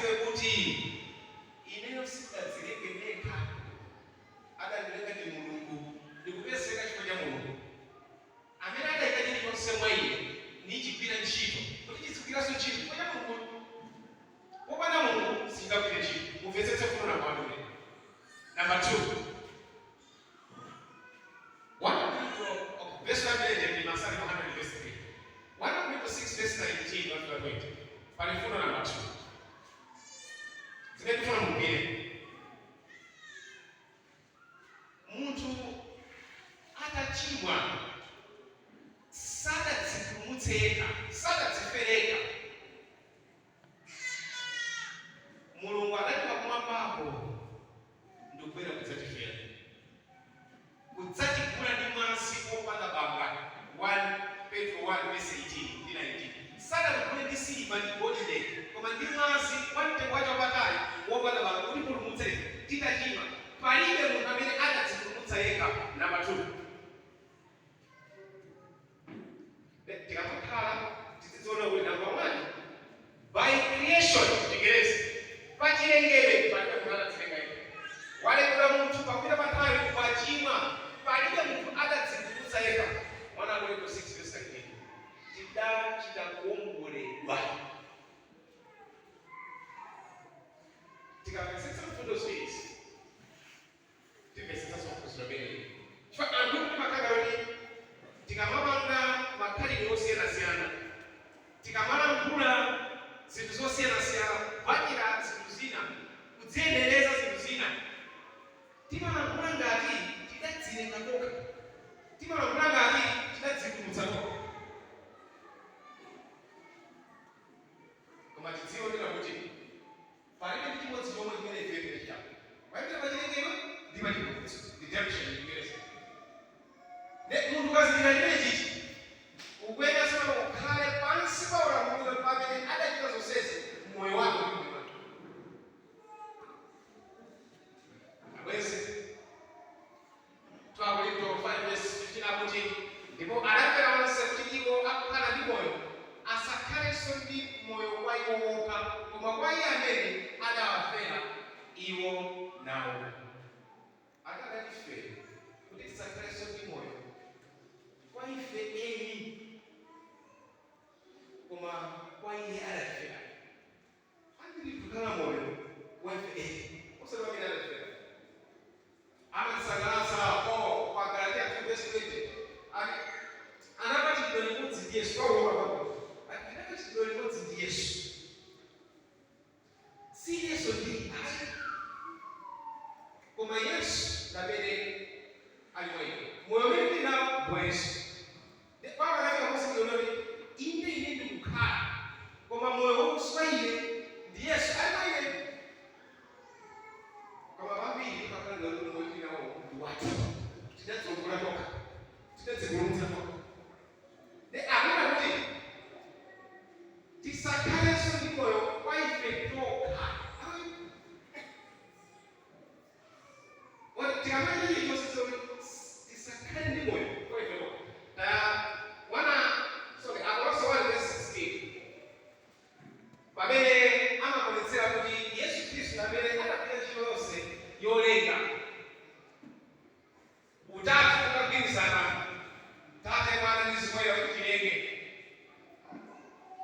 Mukadziwe kuti ineyo sindidadzilenge ndekha, adandilenga ndi Mulungu, ndikupezeka chifukwa cha Mulungu amene adayika chilichonse mwa ine nichigwira ntchito, kuti chizigwiranso ntchito chifukwa cha Mulunguyo. Popanda Mulungu sichingagwire ntchito. Mumvetsetse mfundo namba 1 imeneyi. Namba 2, 1 Akorinto, okay, verse 1 ndi Masalimo 100 verse 3. 1 Akorinto 6 verse 19 kufika 20. Pali mfundo namba 2 zimene ndifuna mugwire. Munthu atachimwa sadadzipulumutse yekha, sadadzifere yekha. Mulungu adachoka kumwambako ndikubwera kudzatifera, kudzatigula ndi mwazi wopanda banga, 1 Petro 1 vesi 18 ndi 19. Sadatigule ndi siliva ndi golide, koma ndi mwazi wa mtengo wache wapatali wopanda banga, kutipulumutsa ife titachimwa. Palibe munthu amene adadzipulumutsa yekha. Namba 2. Tikamakhala tizidziona kuti number 1, by creation, Chingerezi, pachilengedwe palibe munthu adadzilenga yekha. Walengedwa munthu, pakupita pa nthawi wachimwa. Palibe munthu adadzipulumutsa yekha. 1 Akorinto 6 verse 19. Tidachita kuwomboledwa. Tikamvetsetsa mfundo ziwirizi, timvetsetsanso phunziro limeneli, chifukwa anthu timakhala kuti tikamapanga makhalidwe osiyanasiyana, tikamalankhula zinthu zosiyanasiyana, kubakira zinthu zina, kudziyenereza zinthu zina, timalankhula ngati tidadzilenga tokha, timalankhula ngati tidadzipulumutsa tokha. Koma tidziwe kunena kuti palibe ndi chimodzi chomwe chimene ifeyo tinachitapo kuyambira pa chilengedwe ndi pa chipulumutso, redemption m'Chingerezi. Nde munthu ukazindikira chimenechichi, ukuyenera tsopano ukhale pansi pa ulamuliro pa amene adachita zonsezi m'moyo wako ndi moyo wanga. Abwenzi, 2 Akorinto 5 vesi 15 akuti, Ndipo adafera onse, kuti iwo akukhala ndi moyo asakhalenso ndi moyo kwa iwo wokha, koma kwa Iye amene adawafera iwo nauka. Ati adatifera kuti tisakhalenso ndi moyo kwa ife eni, koma kwa Iye adatiferayo. Ambiri tikukhala moyo wa ife eni, osati wa amene adatifera. Amatisangalatsa Paul pa Agalatiya 2 vesi 20 ati anapachikidwa limodzi ndi Yesu. Paulo wapapa ati anapachikidwa limodzi ndi Yesu. Si inenso ndili ayi, koma Yesu ndamene ali mwa ine. Moyo umene ndili nawo ndi wa Yesu. Paulo anafika pozindikira kuti inde ine ndikukhala, koma moyo si wa ine, ndi Yesu ali mwa ine. Koma pambiri timakhala ngati kuti moyo tili nawo ndi wathu, tidadziwombola tokha, tidadzipulumutsa tokha. Nde akunena kuti tisakhalenso ndi moyo kwa ife tokha. Oti tikamachita chilichonse tidziwe kuti tisakhale ndi moyo kwa ife tokha. Taona, sorry, Akolose 1 verse 16 pamene amaonetsera kuti Yesu Khristu ndi amene anagwira ntchito yonse yolenga. Utatu utagwirizana, Tate, Mwana ndi Mzimu Woyera kuti tilenge.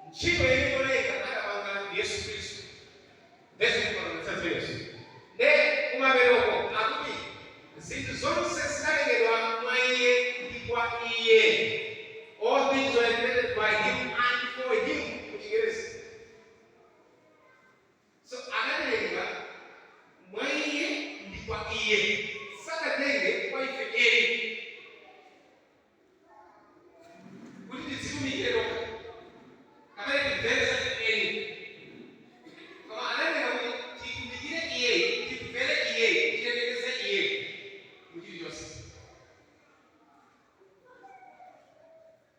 Ntchito yeniyeni yolenga adapanga ndi Yesu Khristu. Vesi limaonetsa zimenezo. Nde kumapetoko akuti zinthu zonse zinalengedwa mwa Iye ndi kwa Iye. All things were created by Him and for Him mu Chingerezi. So anatilenga mwa Iye ndi kwa Iye. Sanatilenge kwa ife eni kuti tidzitumikire tokha kapena timvere za ife eni, koma anatilenga kuti titumikire Iyeyo, timvere Iyeyo, tilemekeze Iyeyo mu chilichonse.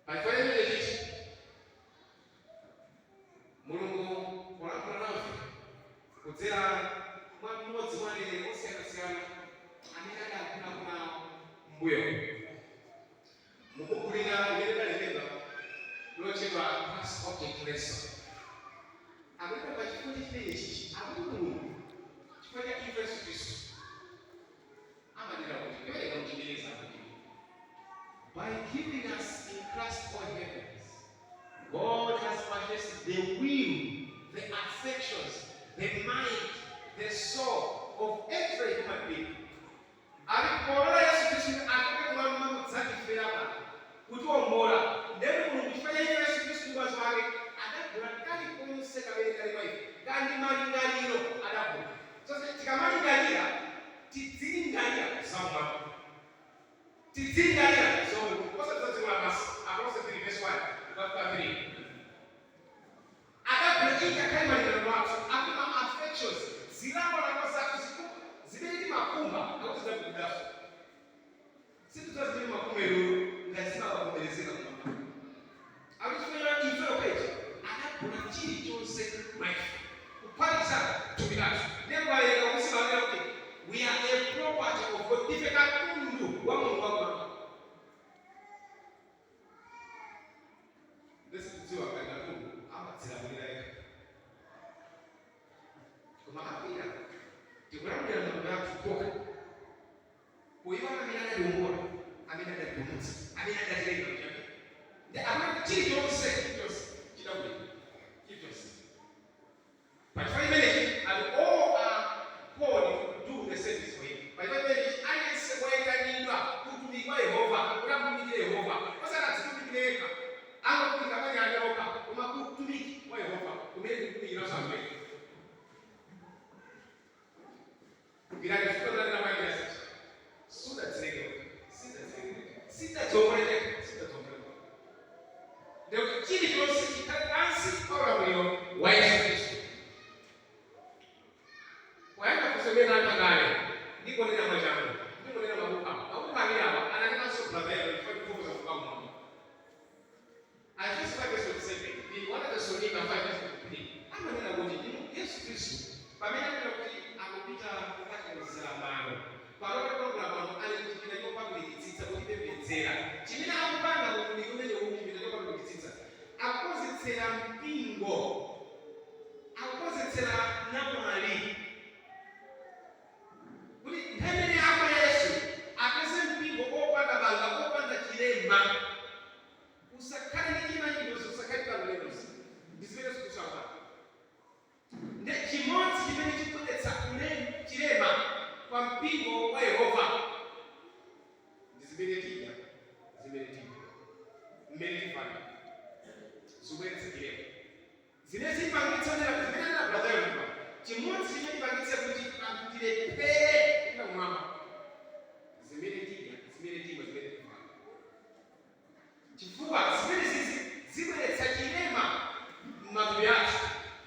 Pachifukwa chimenechichi, Mulungu polankhula nafe kudzera mwa mmodzi mwa aneneri osiyanasiyana amene adalankhulapo nawo m'mbuyomu, mu buku lina limene lidalembedwa lotchedwa Christ Object Lesson, akunena pachifukwa chimenechichi. the will, the affections, the mind, the soul of every human being. Ali polola Yesu Khristu achoke kumwamba kudzandifera pano, kutiwombola. Ndeni Mulungu chifukwa cha imfa Yesu Khristu ndi mwazi wake adagula kalikonse kamene kali mwa ife, kandi malingaliro adagula. So tikamalingalira, tidzilingalira zamwamba, tidzilingalira zomwe osati za dziko lapansi. Akolose 3 verse 1 kukafika 3. Adagula ingakhale malingaliro athu, akuti ma affections, zilakolako zathu, zimene timakumba, akuti zidagulidwanso. Sitidziwa zimene makumba inuyo ngati zimakavomerezeka kumwamba. Akuti chifukwa ife yokhechi adagula chilichonse mwa ife, kuphatikiza thupi lathu. Ndekuwayenga kusimalira kuti we are a property of God, ife katundu wa Mulungu wakumwamba. Ndesitidziwa ngati katundu amadzilamulira yekha, koma apira tikulamulira matupi athu tokha, poyiwala amene adatiwombola, amene adatipulumutsa, amene adatilenga kuchiyambi. Ndi amene chilichonse, chilichonse chidagulidwa, chilichonse. Pachifukwa chimenechi and all are called to do the service for Him. Pachifukwa chimenechi aliyense wayitanidwa kutumiki wa Yehova, kuti amutumikire Yehova, osati adzitumikire yekha, angotumika banja lake lokha, koma kutumiki wa Yehova kumene ndikutumikiranso anthu ena. Gwirani fundo ndanena kwa ine sasa. Sudadzilenge wekha, sindadzilenge ndekha, sindadziombole ndekha, sindadziombole ndekha. Ndikuti chilichonse chikhale pansi pa ulamuliro wa Yesu Khristu. Poyankha funso limene tayankha kale, ndingonena mwachangu, ndingonena mabuku awa. Mabuku amene awa ananemanso brother ena chifukwa chikufotokoza kufa kumwamba. Aefeso 5 verse 27 ndi 1 Atesalonika 5 verse 23 amanena kuti inu Yesu Khristu pamene akunena kuti akupita kukatikonzera malo, pano tikulankhula pano ali kuchipinda chopatulikitsitsa kutipembedzera. Chimene akupanga mu utumiki umenewu kuchipinda chopatulikitsitsa, akukonzetsera mpingo, akukonzetsera namwali kuti nthawi imene abwera Yesu apeze mpingo opanda banga, opanda chilema. Usakhale ndi chilema chilichonse, usakhale ndi banga lililonse. Ndi zimene Yesu Khristu akupanga. Nde chimodzi chimene chikubweretsa chilema pa mpingo wa Yehova ndi zimene tidya, zimene timwa, mmene tivalira, zikubweretsa chilema. Zimene zipangitsa kunena zimene anena brother Yohane, chimodzi chimene chipangitse kuti anthu tilephere kupita kumwamba, zimene tidya, zimene timwa, zimene tivala, chifukwa zimenezi zibweretsa chilema m'matupi athu,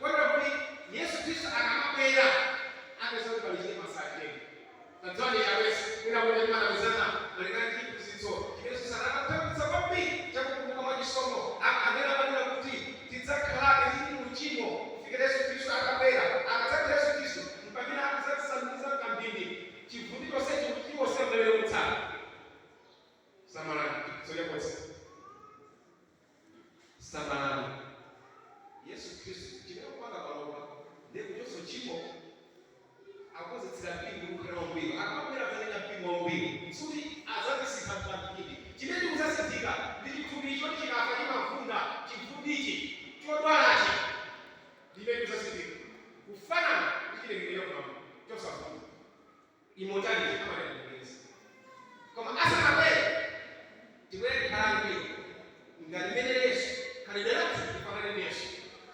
kotero kuti Yesu Khristu akamabwera apeza kuti pali chilema sachitenga. Tadziwani abwenzi, mwina kunja timanamizana malingana ndi chiphunzitso chimene Satana amaphunzitsa kwambiri cha kupulumuka mwa chisomo, amene amanena kuti tidzakhalabe tili mu uchimo kufikira Yesu Khristu atabwera. Akadzabwera Yesu Khristu, mpamene akudzatisandutsa m'kamphindi chivundi chonsechi kuti chionse mmene mutsala. Samalani chiphunzitso chabodza. Samalani. Yesu Khristu chimene akupanga panopa ndiye kuchotsa uchimo, akukonzetsera mpingo kuti ukhale wangwiro. Akamabwera adzatenga mpingo wangwiro. Sikuti adzatisintha m'kamphindi. Chimene chikudzasinthika ndi chithupi choti chikafa chimavunda, chivundichi, chodwalachi, ndi chimene chikudzasinthika kufanana ndi chilengedwe chakumwamba chosavunda. Immortality amanena Mchingerezi. Koma asanabwere, tikuyenera tikhale angwiro ngati mmene Yesu, khalidwe lathu lifanane ndi Yesu.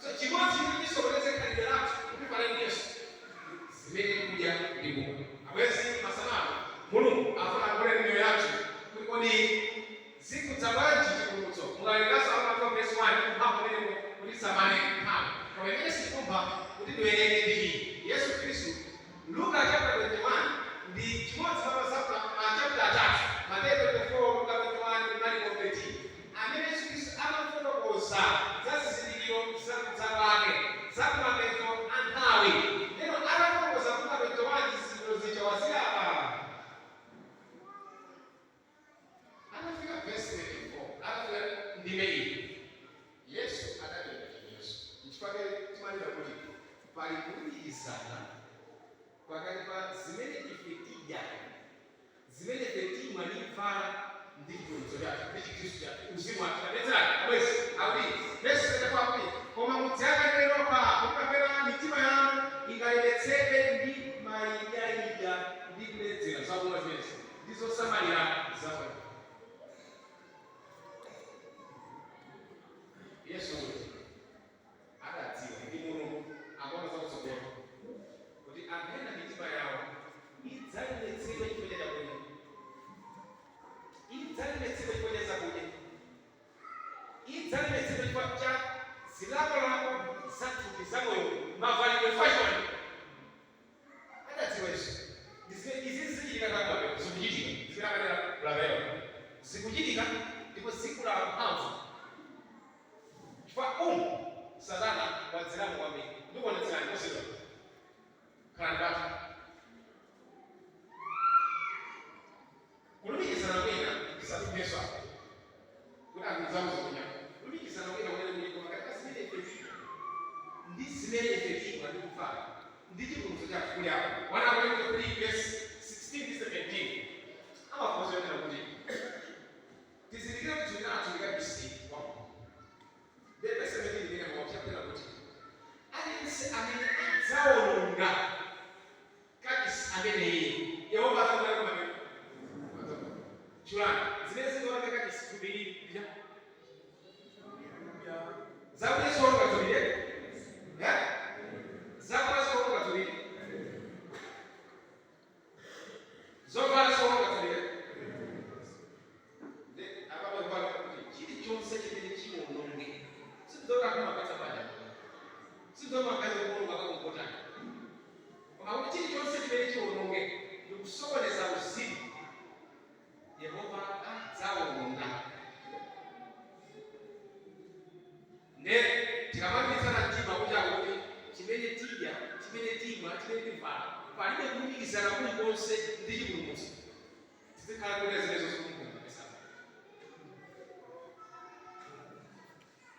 So chimodzi chimene chisokoneze khalidwe lathu kuti lifanane ndi Yesu ndi zimene tikudya ndi kumwa. Abwenzi, masana ano Mulungu afuna alankhule ndi miyoyo yathu kuti kodi zikhudza bwanji chipulumutso. Mukawerenganso Aroma 12 verse 1 mphamvu pamenepo kuti tisamale nthawi. Koma imene sitikumva kuti tiwerenge ndi iyi. Yesu Khristu Luka chapter 21 ndi chimodzi mwa ma chapter atatu, Mateyu 24, Luka 21 ndi Mariko 13, amene Yesu Khristu amafotokoza za zizindikiro za kudza kwake, za kumapeto a nthawi. Ndeno atafotokoza Luka 21 zizindikiro zija wazilapa. Atafika verse 34, atafika ndime iyi, Yesu adapereka chenjezo. Nchifukwa timanena kuti pali kulumikizana pakati pa zimene ife tidya, zimene ife timwa ndi kuvala ndi chipulumutso chathu, ndi Chikhristu chathu, uzimu wathu. Tamvetserani abwenzi, akuti verse 34 akuti Koma mudziyang'anire nokha, kuti kapena mitima yanu ingayeretsedwe ndi maidyaidya ndi kuledzera zakumwa zimenezi ndi zosamalira zamoyo. Yesu adadziwa ndi Mulungu amaona zakutsogolo kuti anthu ena mitima yawo idzayeretsedwa chifukwa cha chakudya, idzalemetsedwa chifukwa cha zakudya, idzalemetsedwa chifukwa cha zilakolako za thupi za moyo, mavalidwe, fashion. Adadziwa Yesu. Izi zichitika kangapero, zikuchitika zimene kulapewa zikuchitika ndipo zikula mphamvu chifukwa umu Satana wadzeramo kwambiri. Ndikuonetserani posedwa, khalani pathu kulumikizana kwina tisatumpheso apo kuti anthu zawo zikunya kulumikizana kwina kumene kuliko pakati pa zimene ife tidya ndi zimene ife timwa ndi kuvala ndi chipulumutso chathu kuli apo 1 Akorinto 3 verse 16 ndi 17 amafotokoza yonena kuti tizindikire kuti thupi lathu ndi kachisi wa Mulungu. Ndi verse 17 imene maopsa kuti aliyense amene adzawononga kachisi ameneyi, Yehova adzamulanga kumapero. Tchulani zimene zingaononge kachisi, thupi lili lija. Zakudya ziwononga thupi lili, eh? Zakumwa ziwononga thupi, zovala ziwononga thupi lili. Apapo kuti chilichonse chimene chiwononge, sizoti akumapatsa banja, sizoti magazi kuwononga kakunkotani, koma kuti chilichonse chimene chiwononge ndikusokoneza uzimu, Yehova adzawononga. Nde tikamalimbitsana mtima kunjako kuti chimene tidya, chimene timwa, chimene tivala, palibe kulumikizana kulikonse ndi